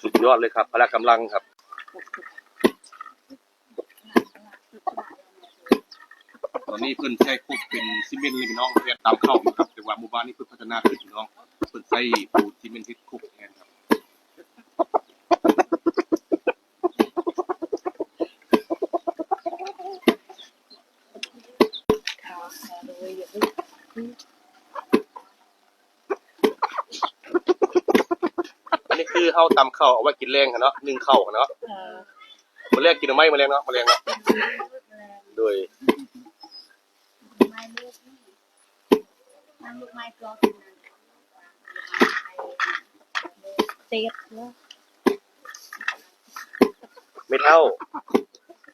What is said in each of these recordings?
ສຸດຍອດເລີຍຄັບ ພະລະກຳລັງຄັບ. ຕອນນີ້ເພິ່ນໃຊ້ຄົກເປັນຊີເມັນເລີຍພີ່ນ້ອງ ແທນຕຳເຂົ້າຢູ່ຄັບ ແຕ່ວ່າໝູ່ບ້ານນີ້ເພິ່ນພັດທະນາຂຶ້ນພີ່ນ້ອງ ເພິ່ນໃຊ້ປູນຊີເມັນເຮັດຄົກແທນຄັບ. ອັນນີ້ຄືເຮົາຕຳເຂົ້າເອົາໄວ້ກິນແລງຫັ້ນເນາະ ໜຶ້ງເຂົ້າຫັ້ນເນາະ. ເອີ ມື້ແລງກິນໜໍ່ໄມ້ ມື້ແລງເນາະ ມື້ແລງເນາະ. ໂດຍ ແມ່ເຖົ້າ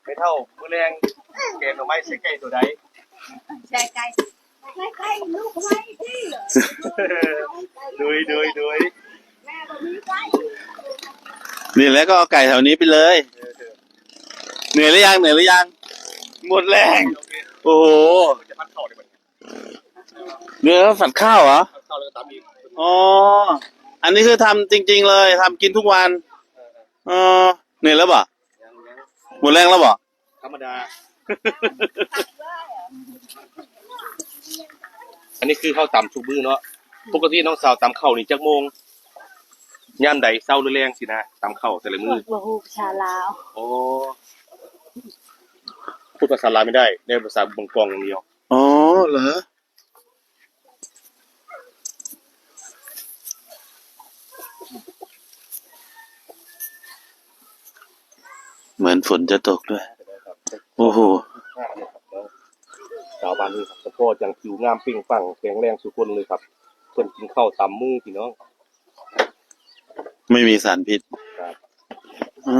ແມ່ເຖົ້າ ມື້ແລງແກງໜໍ່ໄມ້ໃສ່ໄກ່ໂຕໃດ? ໃສ່ໄກ່ ໃສ່ໄກ່ລູກໄມ້ຕິ. ໂດຍ ໂດຍ ໂດຍ ແມ່ບໍ່ມີໄກ່. ນີ້ແຫຼະ ກໍເອົາໄກ່ແຖວນີ້ໄປເລີຍ. ເອີ ເໜື່ອຍຫຼືຍັງ? ເໜື່ອຍຫຼືຍັງ? ໝົດແຮງ. ໂອ້ໂຫ ຈະພັດເຂົ້າໄດ້ບັດນີ້. ເໜື່ອຍແລ້ວຜັດຂ້າວເຫາ? ຜັດເຂົ້າແລ້ວກໍຕຳອີກ. ອໍ ອັນນີ້ຄືທຳຈິງໆເລີຍ ທຳກິນທຸກວັນ. ເອີ ເອີ ເອີ ເໜື່ອຍແລ້ວບໍ່? ຍັງໆ ໝົດແຮງແລ້ວບໍ່? ທຳມະດາ. ອັນນີ້ຄືເຮົາຕຳທຸກມື້ເນາະ. ປົກກະຕິນ້ອງສາວຕຳເຂົ້ານີ້ຈັກໂມງ? ຍາມໃດ ເຊົ້າຫຼືແລງຊີ້ນະ ຕຳເຂົ້າແຕ່ລະມື້? ບໍ່ຮູ້ພາສາລາວ. ອໍ ພູດພາສາລາວໄມ່ໄດ້ ໄດ້ພາສາເມືອງກອງຢ່າງດຽວ. ອໍ ເຫຼືອ? ເໝືອນຝົນຈະຕົກດ້ວຍ. ໂອ້ໂຫ ຊາວບ້ານນີ້ຄັບ ສະເພາະຈັ່ງຜິວງາມເປັ່ງປັງແຂງແຮງສູ່ຄົນເລີຍຄັບ. ເພິ່ນກິນເຂົ້າຕຳມື້ພີ່ນ້ອງ ໄມ່ມີສານພິດ. ເອີ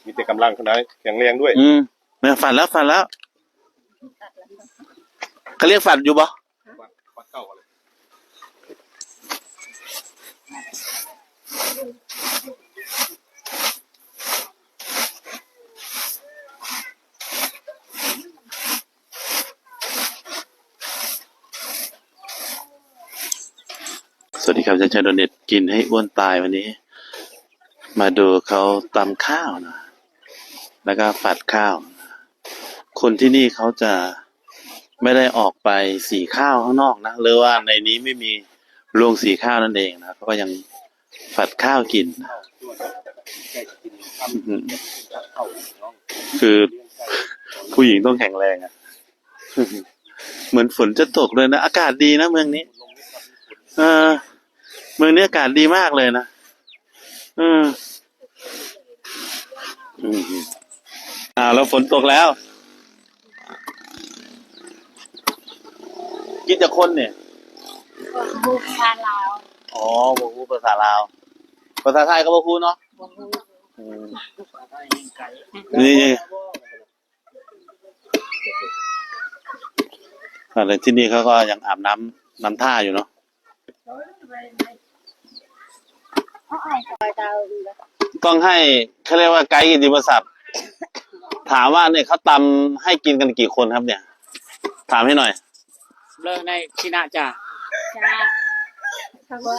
ມີແຕ່ກຳລັງເທົ່ານັ້ນ ແຂງແຮງດ້ວຍ. ອືມ ແມ່ນ ຝັນແລ້ວ ຝັນແລ້ວ. ເຂົາລຽກຝັນຢູ່ບໍ່? สวัสดีครับ อาจารย์ชาโดเน็ต กินให้อ้วนตายวันนี้ มาดูเขาตำข้าวนะ แล้วก็ฝัดข้าว คนที่นี่เขาจะไม่ได้ออกไปสีข้าวข้างนอกนะ หรือว่าในนี้ไม่มีโรงสีข้าวนั่นเองนะ เขาก็ยังฝัดข้าวกินนะ คือผู้หญิงต้องแข็งแรงอะ เหมือนฝนจะตกเลยนะ อากาศดีนะเมืองนี้ เออ เมืองนี้อากาศดีมากเลยนะ เออ อืม อ่า แล้วฝนตกแล้ว กินจักคนเนี่ย บ่ฮู้ภາສາລາວ. ອໍ ບໍ່ຮູ້ພາສາລາວ ພາສາໄທກໍບໍ່ຮູ້ເນາະ. ບໍ່ຮູ້. ອືມ ນີ້ ອ່າ ແລະທີ່ນີ້ເຂົາກໍຍັງອາບນ້ຳ ນ້ຳທ່າຢູ່ເນາະ. ຕ້ອງໃຫ້ ເຂົາເອີ້ນວ່າໄກກິດຕິມະສັບ ຖາມວ່ານີ້ເຂົາຕຳໃຫ້ກິນກັນກີ່ຄົນຄັບເນຍ? ຖາມໃຫ້ໜ້ອຍ. ເລີຍໃນຊີນະຈ້າ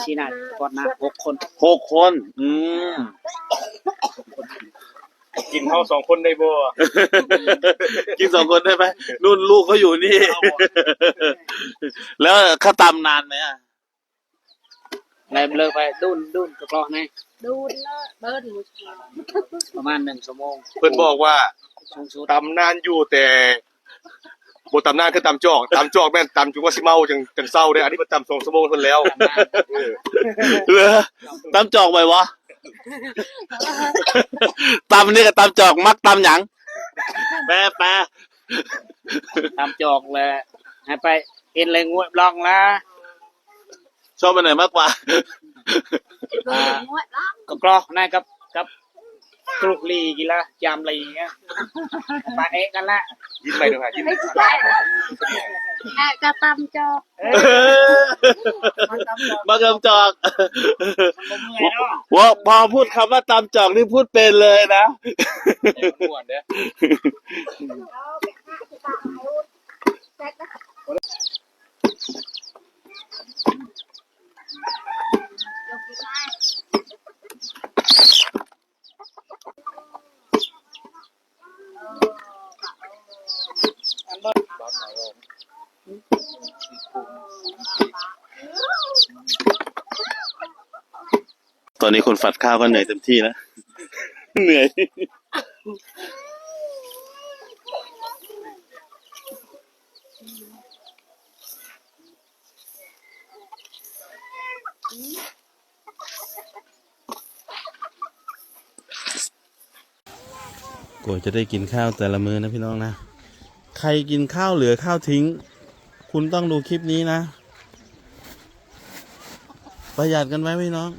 ຊີນະກອດນະ ຫົກຄົນ. ຫົກຄົນ. ອືມ ກິນເຮົາສອງຄົນໄດ້ບໍ່? ກິນສອງຄົນໄດ້ໄໝ? ນຸ່ນລູກເຂົາຢູ່ນີ້. ແລ້ວເຂົາຕຳນານໄໝອະ? ໄດ້ເລີກໄປດູນ ດູນກະກຣອກແນ່ ດູນເລີຍ ເບິ່ງ ປະມານໜຶ່ງຊົ່ວໂມງ. ເພິ່ນບອກວ່າ ສູງສຸດ ຕຳນານຢູ່ ແຕ່ບໍ່ຕຳນານຄືຕຳຈອກ. ຕຳຈອກແມ່ນຕຳຈົນກວ່າຊິເມົາ ຈັ່ງ ຈັ່ງເຊົາເດ້. ອັນນີ້ເພິ່ນຕຳສອງຊົ່ວໂມງເທົ່ານັ້ນແລ້ວ. ເອີ ຕຳຈອກໄຫວບໍ່? ຕຳນີ້ກໍຕຳຈອກ ມັກຕຳຫຍັງ? ແປ ແປ ຕຳຈອກແຫຼະ ໃຫ້ໄປເຫັນເລີຍງວດບລັອກລະ. ຊອບອັນໄຫນມາກກວ່າ? ອ່າ ກະກຣອກນະ ກັບ ກັບກຣຸກລີກິລາ ຈາມລີ ປາເອກກັນລະ. ຍິນໄປດູຫາ ຍິນ ແອະ ກະຕຳຈອກ ເອີ ມາກຳຈອກ ວ່າພໍພູດຄຳວ່າຕຳຈອກນີ້ພູດເປັນເລີຍນະ ມ່ວນເດ້. ຕອນນີ້ຄົນຝັດຂ້າວກໍເໜື່ອຍເຕັມທີ່ແລ້ວ ເໜື່ອຍ. ກວ່າຈະໄດ້ກິນຂ້າວແຕ່ລະມື້ນະພີ່ນ້ອງນະ ໃຄກິນຂ້າວເຫຼືອຂ້າວຖິ້ມ ຄຸນຕ້ອງດູຄລິບນີ້ນະ ປະຢັດກັນໄວ້ພີ່ນ້ອງ.